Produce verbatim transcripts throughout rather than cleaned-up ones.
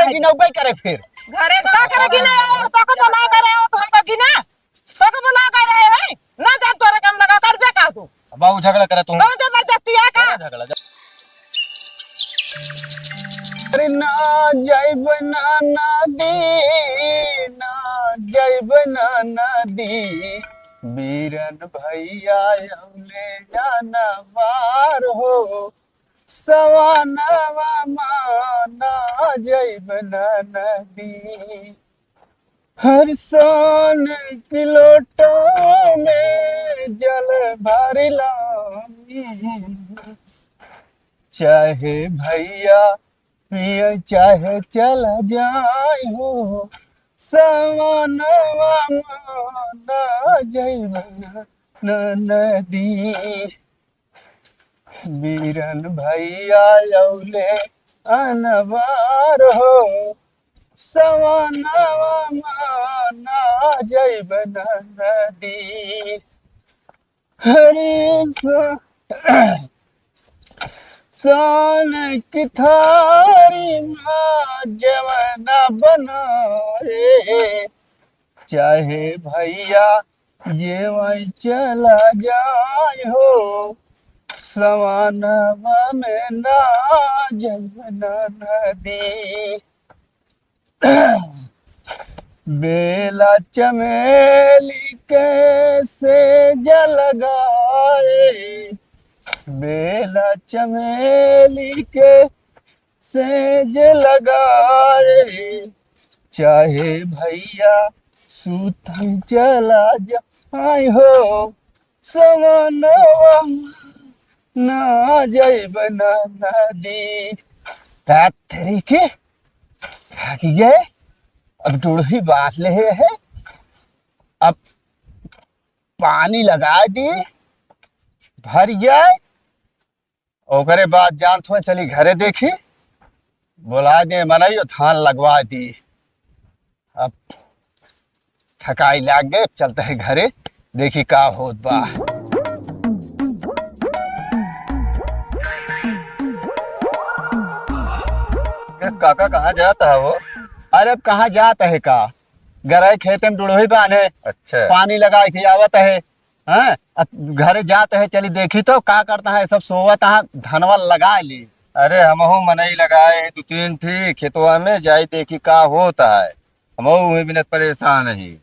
गिनौबे करे फिर। घरे का करे गिने? तो को बोला करे हो, तो हमका गिना? तो को बोला करे है? ना दे तोरे काम लगा कर दे का तू? अब बाबू झगड़ा करे तू। तो जबरदस्ती है का? झगड़ा, झगड़ा। अरे ना जाइब ना नदी, ना जाइब ना नदी, बीरन भैया अउले जानवार हो, सवनवा मा ना जाइब ना नदी। हर साल किलोटा में जल भरिला, चाहे भैया पिए चाहे चला जाए हो, सवनवा मा ना जाइब ना नदी। बीरन भैया अउले अनवार हो, सवनवा मा ना जाइब ना नदी। हरे स-, सान की थारी मा जवना बनाए, चाहे भैया जेवाई चला जाए हो, सवनवा में ना जवना नदी। बेला चमेली के सेज लगाए, बेला चमेली के सेज लगाए, चाहे भैया सूतन चला जाए हो, सवनवा ना जाइब ना नदी। तेरी के थक गए, अब डुड़ही बांध ले है, अब पानी लगा दी, भर जाए, ओकरे बाद जान थो चली घरे देखी, बोला दे मनई धान लगवा दी। अब थकाई लाग गए, चलते हैं घरे, देखी का होत बा। यस काका, कहाँ जात है वो? अरे अब कहाँ जात है का, गरई खेते में डुड़ही बांधे, अच्छा। पानी लगाए के आवत है, हैं? अब घरे जात है, चली देखी तो का करता है, सब सोवत है, धनवा लगा ली। अरे हमहू मनई लगाए हैं दो तीन ठी खेतवा में, जाई देखी का होता है, हमहू वही बिनत परेशान ही।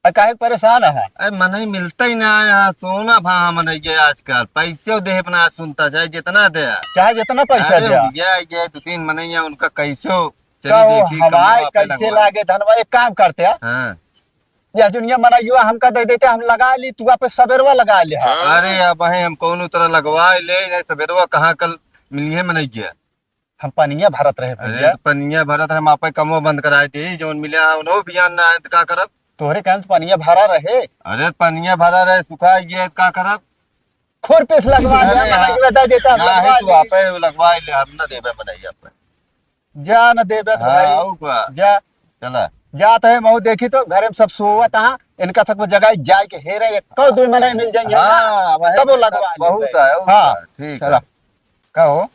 आ, काहे के परेशान है? अरे, मनई मिलता ही ना है यहाँ, सोना भाव मनई के आजकल, पैसे देह अपना सुनता, चाहे जितना दे। चाहे जितना पैसा अरे, दे। ये, ये दो तीन मनई है, उनका कैसो चली का हो, देखी, हमारे कमवा पे कैसे लगवा। लागे धनवा, एक काम करते हैं। हाँ। यह दुनिया मनइया हमका दे देते, हम लगा ली, तू आप सबेरवा लगा ले। हाँ। अरे, अब है, हम कौनो तरह लगवा ले, नहीं सबेरवा कहाँ कल मिलिए मनइया। हम पनिया भरत रहे अरे, भैया। तो पनिया भरत रहे, हम आपे कमवा बंद कराए दी, जौन मिले हैं, उन्हों बियान ना आए, तो का करब? तोहरे कहन तो पनिया भरा रहे। अरे, पनिया भरा रहे, सुखा गया, तो का करब? खुरपी से लगवा दे, अरे, मनई हाँ। बेटा देता, हम ना लगवा है, तू ले। आपे लगवा ले, हम ना देबे मनई आपे। जा न देबे तो हाँ, भाई। और का? जा। चला। जात है, महू देखी तो घरे में सब सोवत हाँ, इनका सबको जगाई जाए के हेरे, एक दो मनई मिल जाएंगे ना, हाँ, वही तब वो तो लगवा ले। बहुत है, और हाँ, का? ठीक है। चला। का हो?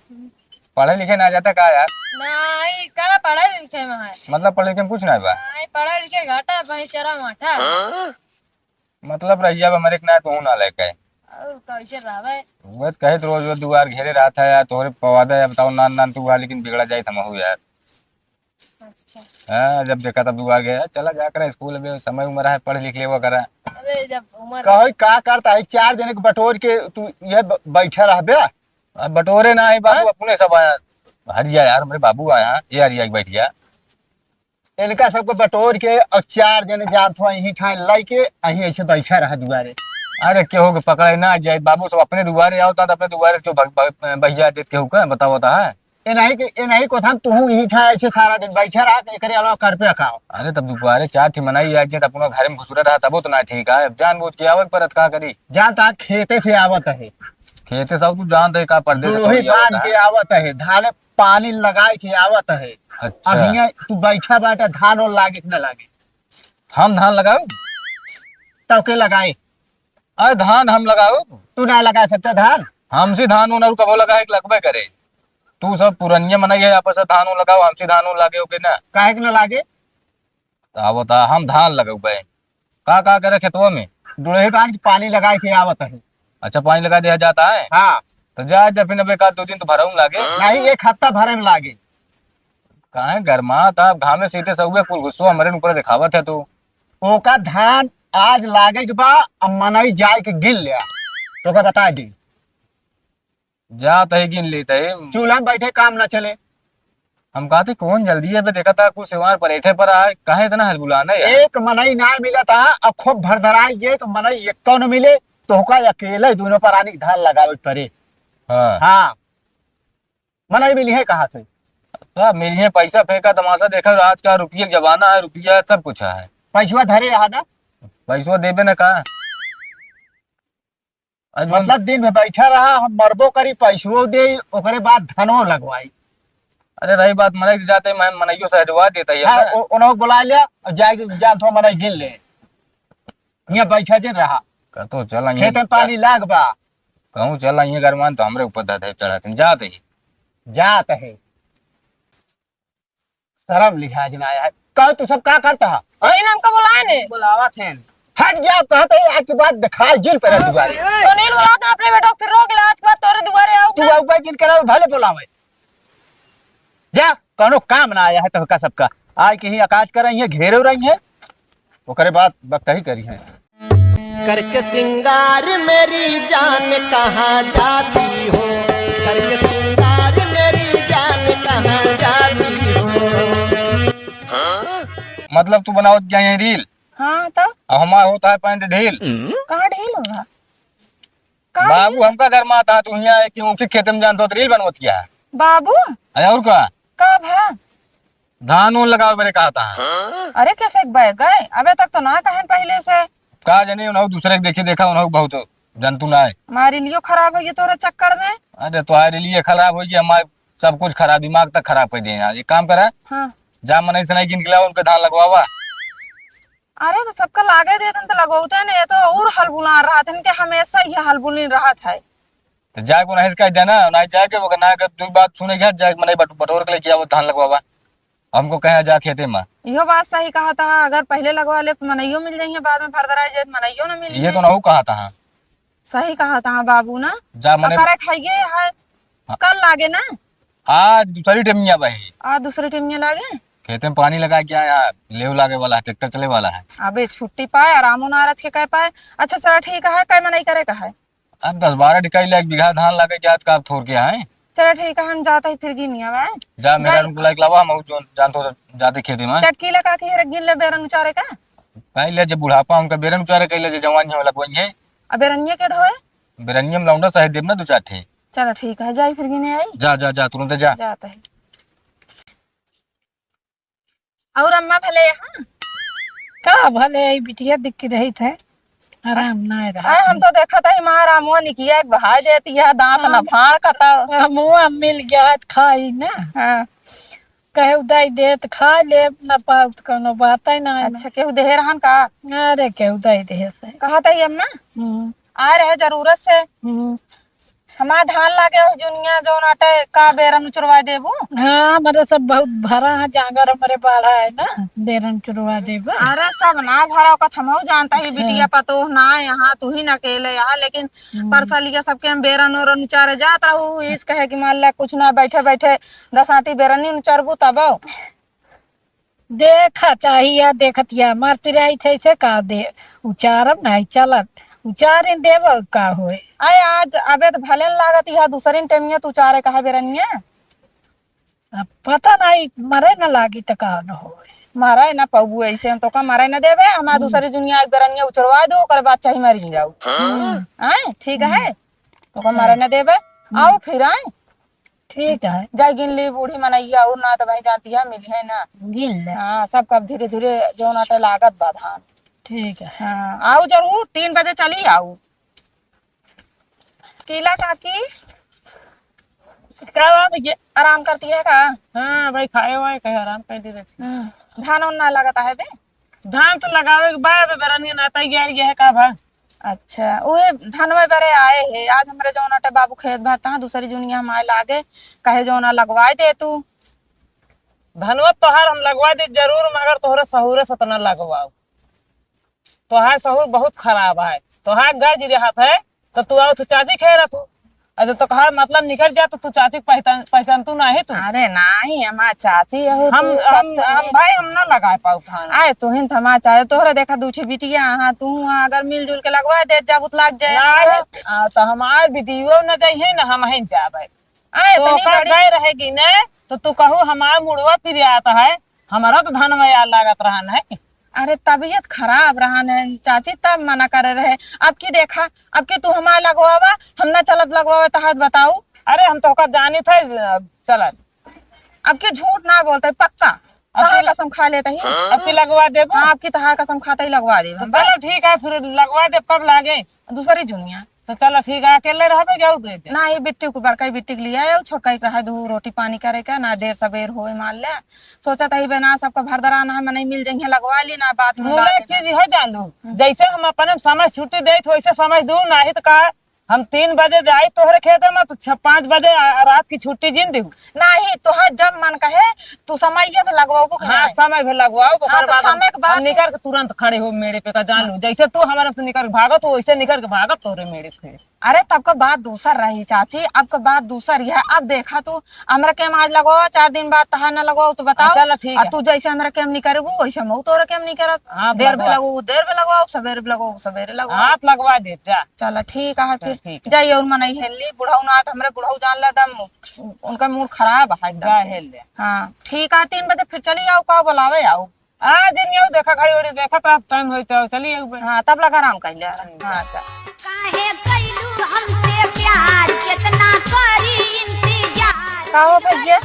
पढ़े लिखे ना जाता का यार? नहीं, का पढ़े लिखे में है? मतलब पढ़े लिखे में कुछ ना बा? नहीं, पढ़े लिखे घाटा, भाई चरा माठा। मतलब रहिया बा, मरे के ना तू ना लेके। और कैसे रहबे? वो तो कहे तो रोज रोज दुआर घेरे रहत है यार, तोहरे पवादा है, बताओ नान नान तू हुआ, लेकिन बिगड़ा जाए हमहू यार। अच्छा। हाँ, जब देखा तब दुआर गया, चला जा करा स्कूल में, समय उम्र है, पढ़ लिख लेवा करा। अरे जब उम्र कहो का करता है, चार जने के बटोर के तू यह ब-, बैठा रहबे? अब बटोरे ना है बाबू, हैं? अपने सब आया। हट जा यार, मेरे बाबू आया, ये यार, ये बैठ जा। इनका सबको बटोर के और चार जने जात हुआ यहीं ठाए लाई के, अहीं ऐसे बैठा रहा दुआरे। अरे केहू के पकड़े ना जाए बाबू, सब अपने दुआरे आओ, तो अपने दुआरे से क्यों भग-, भग-, भैया देत केहू का बताओ होता है? ए नहीं के, ए नहीं को हम तुहूँ यहीं ठाए ऐसे सारा दिन बैठा रहा, एकरे अलावा कर पे खाओ। अरे तब दुआरे चार ठी मनाई आ जाए, तो अपना घर में घुसुरा रहा, तबो तो ना ठीक है। अब जानबूझ के आवक परत का करी? जानता खेते से आवत है। खेते से तू जानते का परदेस से दुलही थोड़ी आवत बांध है। के आवत है, धाने पानी लगाए के आवत है। अच्छा। अब हियां तू बैठा बाटा, धान और लागे कि ना लागे? हम धान लगाऊ? तब के लगाए? अरे धान हम लगाऊ? तू ना लगा सकता धान? हमसे धान उन और कबो लगाए कि लगबे करे। तू सब पुरनिया मनई है, आपस में धान उन लगाओ, हमसे धान उन लागे होके ना। काहे के ना लागे? तो आवता हम धान लगउबे। का का करे खेतवा में? डोहे बांध के पानी लगाए के आवत है। अच्छा, पानी लगा दिया जाता है? हाँ। तो जा, जा फिर अब एक आध दो दिन तो भरऊ में लागे। नहीं, एक हफ्ता भरे में लागे। काहे गरमात आप? घामे सीते सउबे कुल गुस्सो हमरे ऊपर दिखावत है तू। ओका धान आज लागे के बा, अब मनई जाए के गिन ले, तोका बता दी। जात है गिन लेत है। चूल्हा में बैठे काम ना चले। हम कहते कौन जल्दी है बे, देखा था कुछ सेवार परेठे पर आए, काहे इतना हलबुलाना है यार? एक मनई ना मिला था, अब खूब भरधराई गए तो मनई एक कौन मिले, तो होका अकेले दोनों पर आने के धान लगावे के परे। हाँ। हाँ। मनई मिली है कहाँ से? तो मिली है, पैसा फेंका तमाशा देखा, आज का रुपये का जमाना है, रुपया सब कुछ है। पैसवा धरे यहाँ ना? पैसवा देबे ना का? आज हम मतलब दिन भर बैठा रहा, हम मरबो करी, पैसवो दे, ओकरे बाद धनो लगवाई। अरे रही बात मनई से जाते, मैं मनइयो सहजवा देता ही हाँ, अपना। ओ-, ओनहु के बुला लिया, और जाए के जान थो मनई गिन ले। यहाँ बैठा जिन रहा। कहतो चल, खेत में पानी लाग बा। कहूँ चल, ये गरमान तो हमरे ऊपर धधे चढ़ाते, जाते ही। जात है। शर्म लिहाज ना आया है। कहो तू सब का करता है? तो इन हमका बुलाए ने। बुलावत हैं। हट गया, कहते हैं आज के बाद दिखाई जिन पर दुआरे। तो नहीं बुलावत हैं अपने बेटो, फिर रोक ले, आज के बाद तोरे दुआरे आऊ तू ना। आऊ भाई जिन करावे, भले बुलावे। जा, कोनो काम ना आया है तोहका सबका। आए के ही अकाज कर रही है, घेरे रही है। ओकरे बाद बकतही करी है। करके सिंगार मेरी जान कहाँ जाती हो, करके सिंगार मेरी जान कहाँ जाती हो। मतलब तू बनावत गया है रील? हाँ तो? अब हमार होता है पैंट ढील। कहाँ ढील होगा? कहाँ बाबू ढील? हमका घर में आता है, तू यहाँ है कि उनके खेत में जानत हो तो रील बनवत क्या है? बाबू? अरे और का? का भा? धान उन लगावे बरे कहता है। अरे कैसे एक बैग गए? अबे तक तो ना कहन पहले से। का जाने उन्हों दूसरे के देखी देखा, उन्हों बहुत जंतु ना है। हमारी लियो खराब होगी तोरे चक्कर में। अरे तोहारे लिए खराब होगी, हमारे सब कुछ खराब, दिमाग तक खराब कर दिए यार। एक काम करा, हाँ। जा मनई से नहीं गिन के लावा, उनके धान लगवावा। अरे तो सबका लागे दे देन तो लगवाते ने, ये तो और हलबुला रहत है, इनके हमेशा ये हलबुली रहत है। तो जाए को नहीं कह देना, नहीं जाए के, ओकर ना के तू बात सुने के, जाए के मनई बट-, बटोर के लेके आवा, धान लगवावा। हमको कहे जा खेते में। इहो बात सही कहत हा, अगर पहले लगवा ले तो मनइयो मिल जाइए, बाद में भरदराई जाए तो मनइयो ना मिल ये तो जाए। नहु कहत हा। सही कहत हा बाबू ना। जा तो मने करे खाइए है। हाँ। कल लागे ना? आज दूसरी टेमिया बही। आज दूसरी टेमिया लागे? खेते में पानी लगा के आया, लेव लागे वाला है, ट्रैक्टर चले वाला है। अबे छुट्टी पाए, आरामो नारज के कह पाए। अच्छा चला ठीक है, कै मनई करे का है? अब दस बारह ढिकाई ले, एक बीघा धान लागे के आज का थोर के आए। चला ठीक है, हम जाते ही फिर गिनी आवे। जा, मेरा जाई। रुक लाइक लावा, हम जोन जानतो जाते खेते में। चटकीला का की रख गिन ले बेरन उचारे का? नहीं ले, जब बुढ़ापा उनका बेरन उचारे कइले, जे जवानी हो लगवई है। अब बेरनिया के ढोए? बेरनिया में लौंडा सही देब ना दो चार ठे। चला ठीक है, जाई फिर गिने आई। जा, जा, जा, तुरंत जा। जाते हैं। और अम्मा भले यहाँ? का भले, ई बिटिया दिख के रहित है, आराम ना रहा। हाँ, हम तो देखा था, माँ रामुआ निकिया एक बहाय देती है, दांत ना हाँ। फाड़ कटा। रामुआ मिल गया है, खाई ना। हाँ। केहू दई देत खा लेब, ना पाउत कौनो बात है ना। अच्छा, केहू देहे रहन का? अरे, केहू दई देहे से। कहा था अम्मा? हम्म। आ रहे जरूरत से। हम्म। हमार धान लागे हो जुनिया, जौन आटे का बेरन उचरवा देबू? हाँ, हमारे सब बहुत भरा है, जांगर हमारे बाढ़ा है ना, बेरन उचरवा देबू। अरे, सब ना भरा, ओका हमहू जानता ही, हाँ। बिटिया पतोह ना यहाँ, तू ही न अकेले यहाँ, लेकिन हम्म। परसलिया सबके हम बेरन ओरन उचारे जात रहू, इस कहे कि मान ला कुछ ना, बैठे बैठे दस आटी बेरनी उचरबू तब। देखा चाहिए, देखत या मरती रही थे, इसे का दे, उचारब नहीं चलत, उचारे देब का होए। आय आज अबे तो भले न लागत, यह दूसरी टेमिया तू उचारे कहा बेरनिया। अब पता नहीं, मरे न लागी त का न होए। मरे न पबू, ऐसे हम तो का मरे न देबे, हमार हम्म। दूसरी दुनिया एक बेरनिया उचरवा दो, ओकर बाद चाहे मरी जाऊ। हम्म। आय, ठीक है, तो का मरे न देबे, हम्म। आओ फिर आए। ठीक है। जाए गिन ली बूढ़ी मनैया, और ना तो भाई जानती है, मिली है ना। गिन ले। हाँ, सब कब धीरे धीरे जौन आटे लागत बा धान। ठीक है। हाँ, आओ जरूर, तीन बजे चली आओ। कीला काकी। का हुआ भैया? आराम करती है का? हाँ भाई, खाए हुआ है, कहीं आराम कर दी रहती। हम्म, धान उन ना लगता है बे? धान तो लगावे के बा, अबे बेरनिया ना तैयार ये है का भा? अच्छा, उहे धनवे बरे आए हे। आज हमरे जौन अटे बाबू खेत भरता है, दूसरी जुनिया हम आए लागे, कहे जौन लगवाए दे तू। धनवा तोहार हम लगवाए दे जरूर, मगर तोहरे सहूरे से तना लगवाओ। तोहार सहूर बहुत खराब है। तोहार गरज रहत है, तो तू आओ, तू चाची खेलत हो। अरे तो कहा मतलब निकल जा, तो तू चाची के पहचान, पहचान तू नाही तू। अरे नाही, हमार चाची हो हम, तू, हम, सबसे हम नीक। भाई हम ना लगा पाऊ थान। आए तू हिन थमा चाहे, तोहरे देखा दू ठे बिटिया, हाँ तू, हाँ अगर मिलजुल के लगवा दे जाबू तो लग जाए। नाही, आ, तो हमार बिटियो न जाइए ना, हम ही जाबे। आए तो तनी ओकर बड़ी गए रहेगी ने, तो तू कहू हमार मुड़वा पिरियात है, हमारा तो धन में यार लागत रहन है। अरे तबीयत खराब रहन है चाची, तब मना करे रहे। अब की देखा, अब की तू हमार लगवावा, हम ना चलब लगवावे तहार बताऊ। अरे हम तो ओकर जानी थे, चल। अब की झूठ ना बोलते, पक्का। अब तहार की कसम खा लेते ही। अब की लगवा देबो? हाँ, अब की तहार कसम खाते ही लगवा देबो तो हम, बस। चलो ठीक है, फिर लगवा दे, कब लागे? दूसरी जुनिया। तो चलो ठीक है, अकेले रहबे, जाऊ दे दे। ना, ये बिट्टी को, बड़का बिट्टी के लिए आयो, छोटका एक रहे दो रोटी पानी करे का, ना देर सबेर होए मान ले। सोचा था ही बे ना सबका भरदराना है, मनई मिल जाइए, लगवा ली ना, बात में मुँह लागे एक चीज ना। हो जानू, हम्म। जैसे हम अपने समय छुट्टी दे तो वैसे समय दू, नाही तो का हम तीन बजे जाई तोहरे खेते में तो छ-, पाँच बजे आ, रात की छुट्टी जिन देहू। नाही, तोहार जब मन कहे, तू समय ये भी लगवाओ कि हाँ, नाही? समय भी लगवाओ, हाँ, ओकर तो बाद हम, समय के बाद हम निकर के तुरंत खड़े हो मेड़े पे का जानू। हाँ। जैसे तू हमारे से निकर के भागत हो, वैसे निकर के भागत तोरे मेड़े से। अरे, तब का बात दूसर रही चाची, अब का बात दूसर ही है। अब देखा तू, हमरा के आज लगवाओ, चार दिन बाद तहार ना लगवाओ, तो बताओ। चलो, ठीक आ, है। तू जैसे हमरा के हम नहीं करबू, वैसे हम तोरे के हम नहीं करब। हाँ, देर भी लगवा। लगवाओ, देर भी लगवाओ, सबेरे भी लगवाओ, सबेरे लगवाओ। हाथ लगवा दे, जा। चलो, ठीक है, चल, फिर ठीक है। जाइए और मनई हेली, बुढ़ऊ ना, तो हमरे बुढ़ऊ जान ला दम। उनका मूड खराब है एकदम जा से। हेल ले। हाँ, ठीक है, तीन बजे फिर चली आओ, का बुलावे आओ। आ दिन यो देखा, घड़ी उड़ी देखा, तो टाइम होई तो चली आओ बे। हाँ, तब लगा आराम कर लिया। हम्म। हाँ, चल। काहे कैलू हमसे प्यार, कितना करी इंतजार। का हो भैया?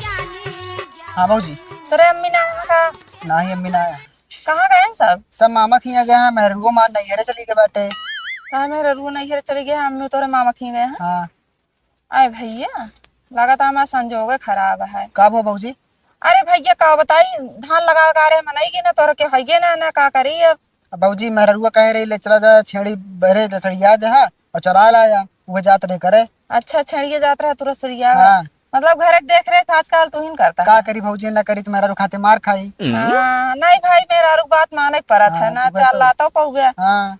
हाँ भौजी। तोरे अम्मी ना आया का? नाही अम्मी ना आया। कहाँ गए हैं सब? सब मामा के यहाँ गए हैं, मेहरुआ माँ नैहरे चली गए बाटे। कहाँ मेहरुआ नैहरे चली गए हैं? अम्मी तोरे मामा के यहाँ गए हैं? हाँ। आए भैया, लगत हमार संजोगे खराब है। का भो भौजी? अरे भैया, का बताई, धान लगा का रे मनई गिने, तोर के हइये ना, ना का करी अब। अब भौजी, मेहरुआ कहे रही, "ले चला जा, छेड़ी बहरे, ले सड़िया दे हा, और चरा लाया।" वो जात रहे करे। अच्छा, छेड़िए जात रहा, तू रसरिया। हाँ। मतलब, घरे के देख रेख आजकल तू ही न करता का है। करी भौजी, ना करी तो मेहरारू खाते मार खाई। हाँ, नहीं भाई, मेहरारू बात माने के परत है हाँ, ना, तू चाल तो लातो पौबे। हाँ।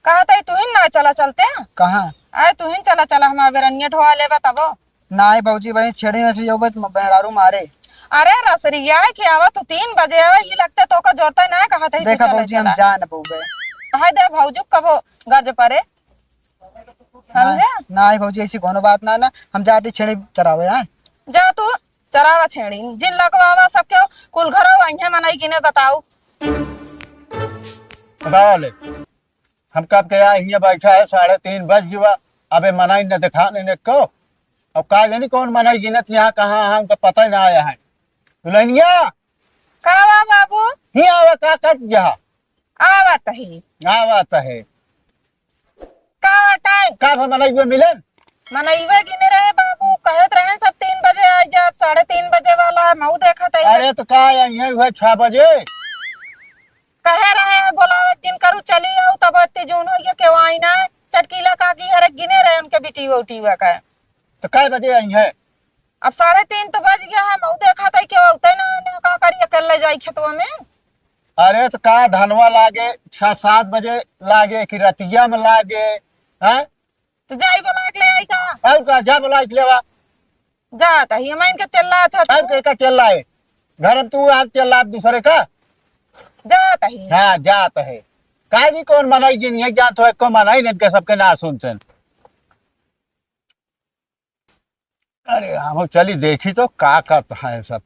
कहा तई तुहिन ना चला चलते? कहाँ? अरे तुहिन चला चला, हमार बेरनिया ढोआ लेबा तबो। नाई भौजी, वही छेड़ी में से जाओ बस, मेहरारू मारे। अरे रसरिया है कि आवा तू तीन बजे आवा, ये लगते तो का जोरता ना है, कहा तई तू देखा चला भौजी, हम चला। जा न पौबे। हाय दे भौजी कबो गरज परे। समझे? नाई, नाई भौजी, ऐसी कोनो बात ना ना, हम जाती छेड़ी चरावे, हाँ? जा तू चरावा छेड़ी, जिन लगवावा सबके कुल घरो वहीं मनई गिने बताऊ। बताओ ले। हम कब के आए हियाँ बैठा है, साढ़े तीन बज गया, अबे मनई न दिखा ने, ने को। अब का जानी कौन मनई गिनत यहाँ कहाँ है, हमका पता ही ना आया है। दुल्हनिया! का बा बाबू? ही आवा, का कट गया? आवत ही। आवत है। का बाटे? का भा मनई हुए मिलन? मनई हुए गिने रहे बाबू, कहत रहे सब तीन बजे आ जा, साढ़े तीन बजे वाला है, मऊ देखत है। अरे तो का यहाँ हुआ छह बजे? कहे रहे हैं, बोलावत जिन करू चली आऊ, तब इतनी जून हो गया, केहू आई ना। चटकीला काकी हरे गिने रहे उनके बिटिया उटिया का। तो कै बजे आई है? अब साढ़े तीन तो बज गया है, मऊ देखा था कि उतने ना, ना का करी अकेले जाई खेतवा में। अरे तो का धनवा लागे, छह सात बजे लागे कि रतिया में लागे, हैं? तो जाई बोला के ले आई का? और का, जा बोला के लेवा। जात ही, हम इनके चिल्लात है। और के का चिल्लाए? घर में तू आज चिल्ला दूसरे का? जात ही। हाँ, जात है। काहे जी कौन मनाई गिनी है, जात हो, एको मनाई नहीं, इनके सबके ना सुनते हैं। अरे राम, चली देखी तो का करता है सब।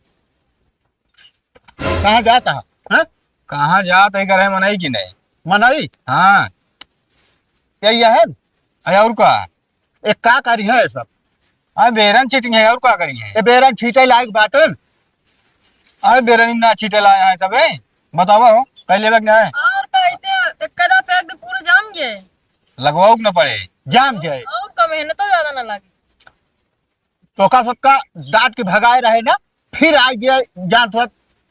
कहाँ जाता है? हाँ? कहाँ जात है, करे मनई की नहीं? मनई? हाँ। यही है? अरे और का? एक का करी है सब? अरे बेरन छीटी है, और का करी है? ये बेरन छीटे लायक बाटन? अरे बेरन ना छीटे लाया है सब, ए? बतावा हो, पहले बग ना है? और कैसे? एक कदा फेंक दे, पूरा जाम गए। लगवाओ के ना पड़े, जाम जाए। और का मेहनत तो ज्यादा ना लगे। तोका सबका डांट के भगाए रहे ना, फिर आ गया जान तो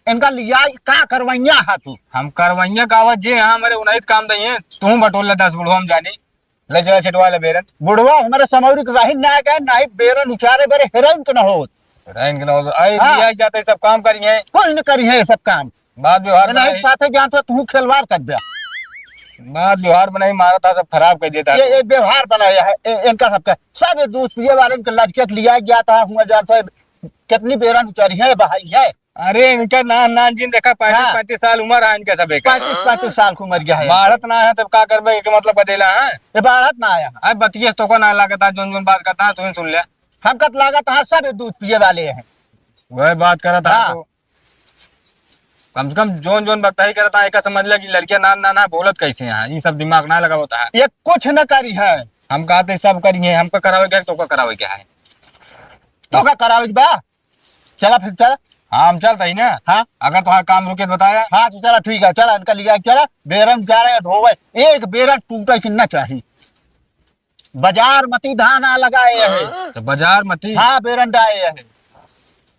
इनका लिया का करवैया हा तू। हम करवैया का आवाज जे यहाँ हमारे उन्हीं काम दइए, तू बटोर ले दस बुढ़ो हम जानी। ले चला छिटवा ले बेरन। बुढ़वा हमरे समौरी के रही ना गए, ना ही बेरन उचारे बेरे हेरोइन के न होत। हेरोइन के न होत। आई हाँ। लिया जाते सब काम करिए। कुछ न करिए ये सब काम। बात व्यवहार नहीं बनाई। साथे जान तो तू खिलवाड़ कर दिया। बात व्यवहार बनाई, मारा था सब खराब कर देता। ये, ये व्यवहार बनाया है, ए-, इनका सबका। सब ये दूध पिए वाले इनके लड़के के लिया गया था, हुआ जान तो कितनी बेरन उचारी है, बहाई है। अरे, इनका नान, नान जिन देखा, पैंतीस, हाँ। पैंतीस साल उम्र है इनका सबे का। पैंतीस, पैंतीस साल की उम्र गया है। बाढ़त ना है, तब का करबे, के मतलब बदला है? ये बाढ़त ना आया। अब बतिये तो को ना लागत है, जोन, जोन बात करता है, तू ही सुन ले। हमका तो लागत है, सब ये दूध पिए वाले हैं। वह बात करत है हाँ। तो। कम से कम जोन, जोन बकताई करत है, एका समझ ले कि लड़कियां नान, नान है, बोलत कैसे हैं, ये सब दिमाग ना लगावत है। ये कुछ न करी है। हम कहते सब करिए, हमका करावे के है, तो का करावे के है? तो का करावे के बा? चला फिर चला। हाँ, हम चलता ही ना। हाँ। अगर तुम्हारा काम रुके तो बताया। हाँ, तो चला ठीक है, चला इनका लिया, चला। बेरन जा रहे हैं ढोवे, एक बेरन टूटे के ना चाही। बाजार मती धान आ लगाए है। तो बाजार मती? हाँ, बेरन डाए है।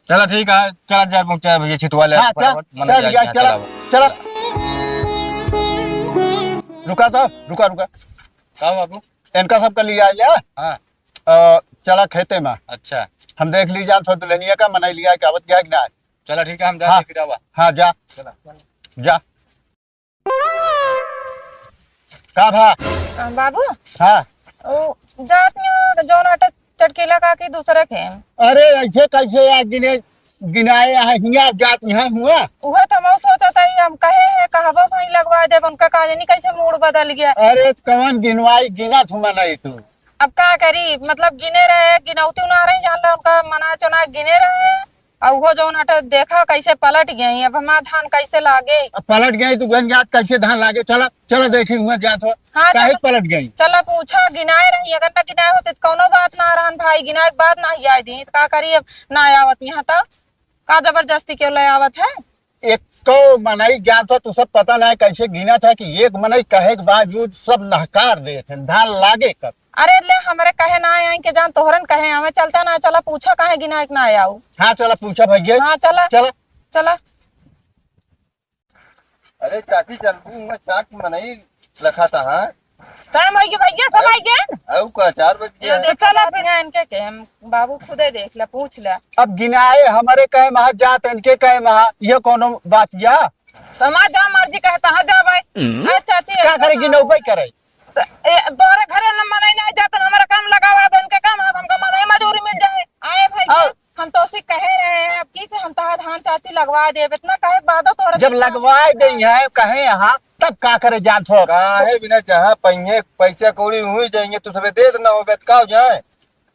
चला ठीक है, चला जा पहुँचा भैया छिटवा ले हाँ, चल, फटाफट, मन चल, जाए जा, यहाँ चला, चलावा। चला। रुका तो, रुका, रुका। का बाबू? इनका सबका लिया लिया। हाँ। अ, चला खेते में। अच्छा। हम देख ली जान सो दुल्हनिया का मनई लिया के आवत गया कि ना। चला ठीक है, हम जा हाँ। फिर आवा। हाँ, जा। चला। जा। का भा? अ, बाबू। हाँ। ओ, जात में जौन हटे चटकीला काकी दूसरे के। अरे, ऐसे कैसे यार गिने, गिनाए यहाँ हियाँ जात यहाँ हुआ? उहे तो हम सोचत हई, हम कहे हैं, कहबो भाई लगवा देब, उनका का जानी कैसे मूड बदल गया। अरे, कौन गिनवाई, गिना थुमा नहीं तू। अब का करी, मतलब गिने रहे, गिनौती उना रही, जान ला उनका मना चुना गिने रहे, और वो जौन हटे देखा कैसे पलट गई। अब हमार धान कैसे लागे? अब पलट गई तो गन जात कैसे धान लागे? चला, चला देखी हुआ जात हो, हाँ, काहे चला, पलट गई? चला पूछा, गिनाए रही, अगर ना गिनाए होते तो कौनो बात ना रहन भाई, गिनाए के बाद ना ही आए दी, तो का करी अब ना आवत यहाँ तो, का जबरदस्ती क्यों ले आवत है? एको मनई जान था, तू सब पता ना है कैसे गिना था कि एक मनई कहे के बावजूद सब नहकार देत हैं, धान लागे कब? अरे ले, हमरे कहे ना आए के जान, तोहरन कहे हमें चलता ना, चला पूछा काहे गिना एक ना आऊ। हाँ, चला पूछा भैया। हाँ, चला। चला। चला। अरे चाची, चलती हुआ चाट मनई लखा था, हाँ? टाइम हो गया भैया, सब आई गए। अउ का, चार बज गया। ये देख, चला फिर इनके के हम बाबू खुदे देख ले, पूछ ले। अब गिनाए हमरे कहे महा जात, इनके कहे महा, ये कौनो बात या? तो हमार जहाँ मर्जी कहे तहाँ जाबे। हम्म। अरे चाची, का करे, गिनौबे करे? तो, ए, तोहरे घरे न मनई नहीं जात, हमारा काम लगावा दे, इनके काम है, हमका मनई मजूरी मिल जाए। आए भाई, और हम तो उसी कहे रहे हैं अब की कि हम तहार धान चाची लगवा देब, इतना कहे के बादो तोहरे जब लगवा दे हैं, कहे यहाँ, तब का करे जान थो? काहे बिना जहाँ पहिए पैसा कौड़ी हुई जाएंगे, तू सबे दे देना हो, बेत का हो जाए?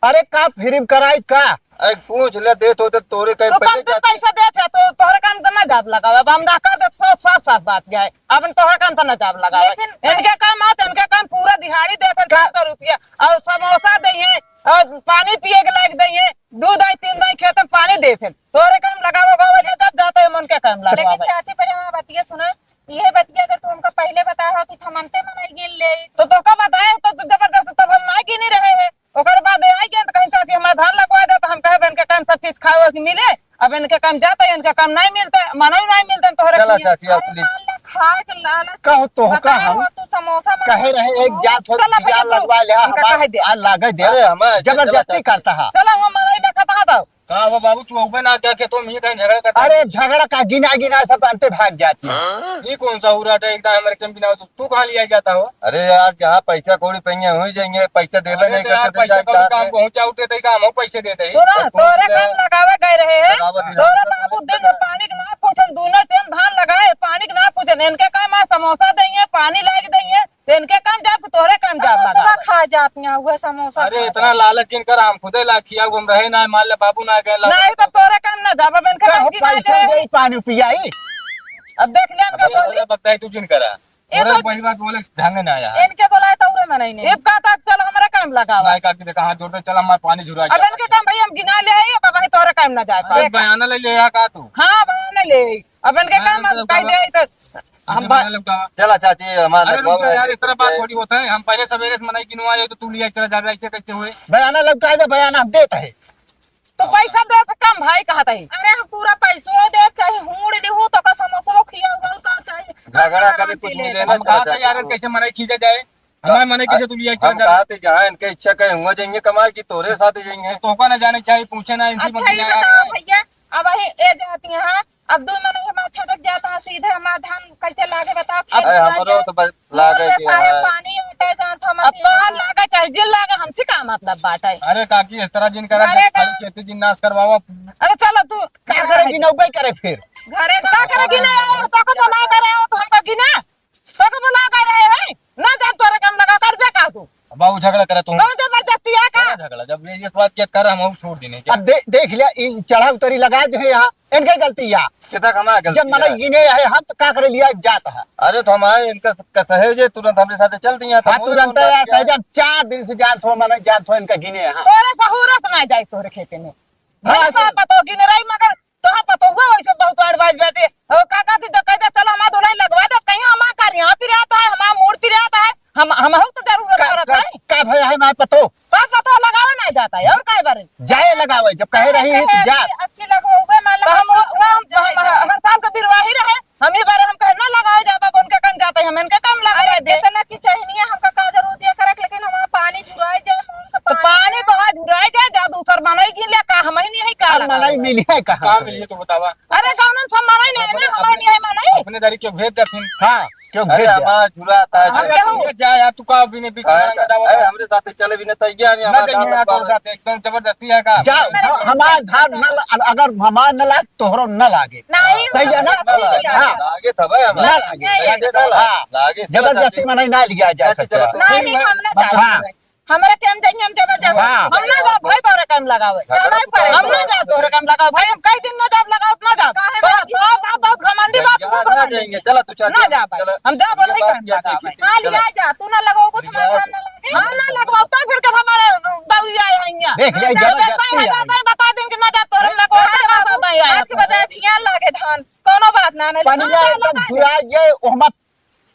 अरे का फ्री में कराई का? अरे पूछ ले, देत होते तोरे कहीं तू पहले कम से जाते। पैसा देत है, तो तोहरे काम तो ना जात लगावे। अब हम ना कर देत, साफ, साफ, साफ बात यह है। अब तोहरे काम तो ना जात लगावे। लेकिन इनके काम आत, इनके काम पूरा दिहाड़ी देत है, का? तीन सौ रुपया। और समोसा दइहे, और पानी पिए के लायक दइहे, दो दाई, तीन दाई खेत में पानी देत है। तोहरे काम लगावे, बाबा, ले जब जाते हैं मन के काम लेकिन लगावे। चाची, पहले हमार बतिया सुना। ये बतिया अगर तू हमका पहले बताए हो, तो थमनते मनई गिन ले। तो तोका बताए तो तू जबरदस्त तब हम ना गिनी रहे हैं। ओकर बाद आई गए तो कहीं चाची हमार धान लगवा दे, तो हम कहे इनके काम सब चीज खावे के मिले। अब इनके काम जाता है, इनके काम नहीं मिलता, मनई नहीं मिलता, तोहरे चला किए। चाची, आप अरे ले। मान ले, खाए के लालच कहो तो हो का बताए हम? हो, तू समोसा मंगा कहे रहे, एक जात हो चला दिया भैया, तू लगवा ले, उनका हमार कहे दे। आ लागे दे। अरे हमार जबरदस्ती चला चाची। करता है। चला, हम मनई देखा था तो। का हो बाबू, तू अउबे ना क्या खेतों में ही कहीं झगड़ा करता अरे है? झगड़ा का गिना गिना सब अंते भाग जाती है। ये कौन सा हुराट है? एकदम हमारे कम बिना हो तो तू कहाँ लिया जाता हो? अरे यार, जहाँ पैसा कौड़ी पहिए हुई जाएंगे, पैसा देवे अरे नहीं तो यार, करते, पैसा जाए कौड़ी जाते। काम पहुँचा उठे थे, काम हो पैसे देते ही। तोरा, और पूछ तोरे ले। काम लगावे गए रहे हैं। लगावे नहीं। तोरा बाबू दिन में पानी के ना पूछन, दोनों टाइम धान लगाए, पानी के ना पूछन। इनके काम है, समोसा देंगे, पानी लाके देंगे, तो इनके काम जाब, तोहरे काम जाब समोसा लगा। खा जात हैं, उहे समोसा अरे खा इतना जात। लालच जिन कर, हम खुदे ला खिया, हम रहे ना, मान ले बाबू ना गए ला। नहीं तो तोहरे काम ना जाब, अब इनके का काम हो, की पैसा जाए। दे, पानी पियाई। अब देख ले इनका अब बोली। साला बताई तू जिन करा। ये अरे तो वही बात बोले, ढंग ना आया। इनके बोलाए तो उरे मनाई नहीं। इब का तक चल हमरा काम लगावा। भाई काकी से कहाँ जोड़ दे, चल हमारे पानी झुरा अब गया। इनके काम भाई हम गिना ले आई, अब भाई तोहरे काम ना जाए अरे पाए। बयाना ले ले यहाँ का तू? हाँ, बयाना ले आई। अब इनके मैं काम तो अब कह चला। दे तो हम अरे बा- बयाना लौटावा। चला चाची, हमारा अरे लगवाओ रुक जा यार, भाई। इतना बात थोड़ी होता है। हम पहले सवेरे से मनई गिनवाए हो तो तू लिया चला जावे, ऐसे कैसे हुए? बयाना लौटा दे, बयाना हम देत है। तो पैसा दे से कम भाई कहत है। अरे हम पूरा पैसो दे, चाहे हूड़ लिहू तो का समोसो खिया हुआ तो चाहे झगड़ा करे कुछ मिले ना, हम चला कहा था चाची। यार कैसे मनई खींचा जाए? हमारे मने कैसे तू लिया हम चल जा? कहा थे, जहाँ इनके इच्छा कहे हुआ जाएंगे कमाए कि तोरे साथ जाएंगे। तो का ना जाने चाहिए, पूछे ना इनसे अच्छा, ये बताओ भैया, अब अही ए जाती हैं, अब दो मने हमार छटक जाता है, सीधे हमार धान कैसे लागे बताओ, खेत अरे में हमरो जाके तो बस लागे के सारे है। पानी उठे जात हो अब मशीन तोहर में। लागे चाहे जिन लागे, हमसे का मतलब बाटे? अरे काकी, इस तरह जिन करा, अरे खाली ना। खेती जिन नाश करवावा। अरे चलो तू। का करे गिनौबे करे फिर? घरे का करे गिने? तोको बोला करे हो तो हमका गिना? तोको बोला करे है? ना जाब तोरे काम लगा, कर दे का तू? अब बाबू झगड़ा करे तू। कौन जबरदस्ती है का? क्या झगड़ा? जब ये, ये बात क्या कर, हम छोड़ देने क्या? अब दे-, देख लिया, इन चढ़ा उतरी लगा दे यहाँ, इनके गलती या। कितना कमा गलती जब मने है? गिने है, हम तो का करे लिया जात है। अरे तो हम आए, इनका स-, का सहेजे, तुरंत हमरे साथे चल दिया, तो हाँ, मोए तुरंत कौन बात आया, क्या है? सहेजे, हम चार दिन से जानत हो, मने जानत हो, इनका गिने है। तोरे सहूरत ना जाए तोरे खेते में। हाँ, भैंसा सर। पतो गिने रही, मगर तोहा पतोहुआ वैसे बहुत advance बाटे। ओ काका की जो कह दे, "चल हमार दुल्हन लगवा दे," कहीं हमार कर यहाँ पिरात है, हमार मूड़ पिरात है, हम, हमहू तो जरूरत का, पड़त का, है। का भय है, मैं पतो? सब पतो लगावे ना जाता है, और काय बारे? जाए लगावे, जब कहे रही है तो कहे जा। अबकी, अबकी लगवावे, मान लो तो हम, हम, हम, हम, हम हर साल के बिरवाही रहे, हम ही बारे हम कहे ना लगावे जा, बाबा उनके कन जाता है, हम इनके कन लगावे अरे दे। इतना की चाहिए, हमका का जरूरत है करे, लेकिन हमारा पानी झुराई जाए, हम उनका तो पानी पानी तो आज झुराई जाए, जा दूसर मनई गिन ले, का हम ही नहीं है, का अब लगावे मनई बा? मिली है कहाँ का से? मिली है तो बतावा। अरे, गाँव में सब मनई नहीं है, अपने, हमारे अपने, नहीं है मनई। अपने दारी क्यों भेज दे फिर? हाँ, क्यों अरे, भेज दे? हमारा झुरा आता है, हाँ, जो क्यों? भेज जाए यार, तू का बिने बीच में अरे, लगा दावा अरे, कर। हमरे साथे चले भी नहीं, तैयार नहीं, ना हमारा चाहिए धान यार, लगवा तोर दे। साथ एकदम जबरदस्ती है का? जाओ, मेरे हम, हमार धान न ल-, अगर हमार न लाग, तोहरो न लागे। नहीं, सही है ना? ना लागे, हाँ। लागे था भाई हमारा। ना लागे। कैसे ना लागे? हाँ। लागे, चलो जबरदस्ती चाची। मनई ना लिया जा चाची, सकता। चलो, तो नहीं, फिर नहीं, मैं, हम ना हाँ। जाएंगे। हमरा के हम जाइए, हम जबरदस्त। हाँ। हम ना जाब भाई, तोरे काम लगावे। हाँ, चलो, हम ना जाब तोरे काम लगावे भाई, हम कई दिन ना जाब लगावे, ना जाब। काहे तो, भाई? तो बाप बहुत घमंडी बात ना जाएंगे, चला तू चल, ना जाब भाई। चला। हम जाब ये नहीं बात काम क्या लगावे। देखी थी? हाँ, चला। लिया जा, तू ना लगाओ, कुछ ये हमारे बात धान ना लागे। हम ना लगवाओ, तो फिर के हमारे दौरी आए हैं यहाँ। देख, ये जबरदस्ती है। बता दें कि ना जाब तोरे काम लगावे, आज के बजाय भियान लागे धान, कोनो बात ना, ना। पानी ना एकदम लगा दे। घुरा जाए, ओहमा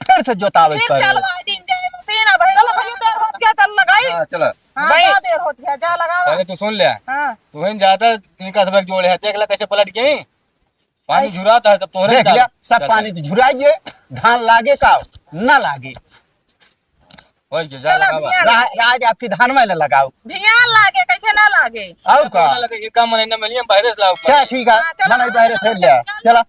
फिर से जोतावे फिर पड़े। चलवा दीन जाए मशीन, अब चलो भैया, देर होत गया, चल लगाई। हाँ, चला। हाँ, भाई। जा, देर होत गया, जा लगावा। पहले तू सुन ले। हाँ। तू ही ज्यादा इनका सबक जोड़े है, देख ले कैसे पलट गई। पानी ऐसे। झुराता है, सब तोहरे देख चाल। लिया, सब चल, पानी चल। तो झुराइए, धान लागे का, ना लागे। वही के, जा चला, लगावा। भैया। राह, राज आपकी धान में ना लगाओ। भैया लागे, कैसे ना लागे? और का? ना लगे, ये काम मने ना मिली, हम बाहर से लाओ। चल, ठीक है, हाँ, चला, मने बाहर से ले आ। चला। चला।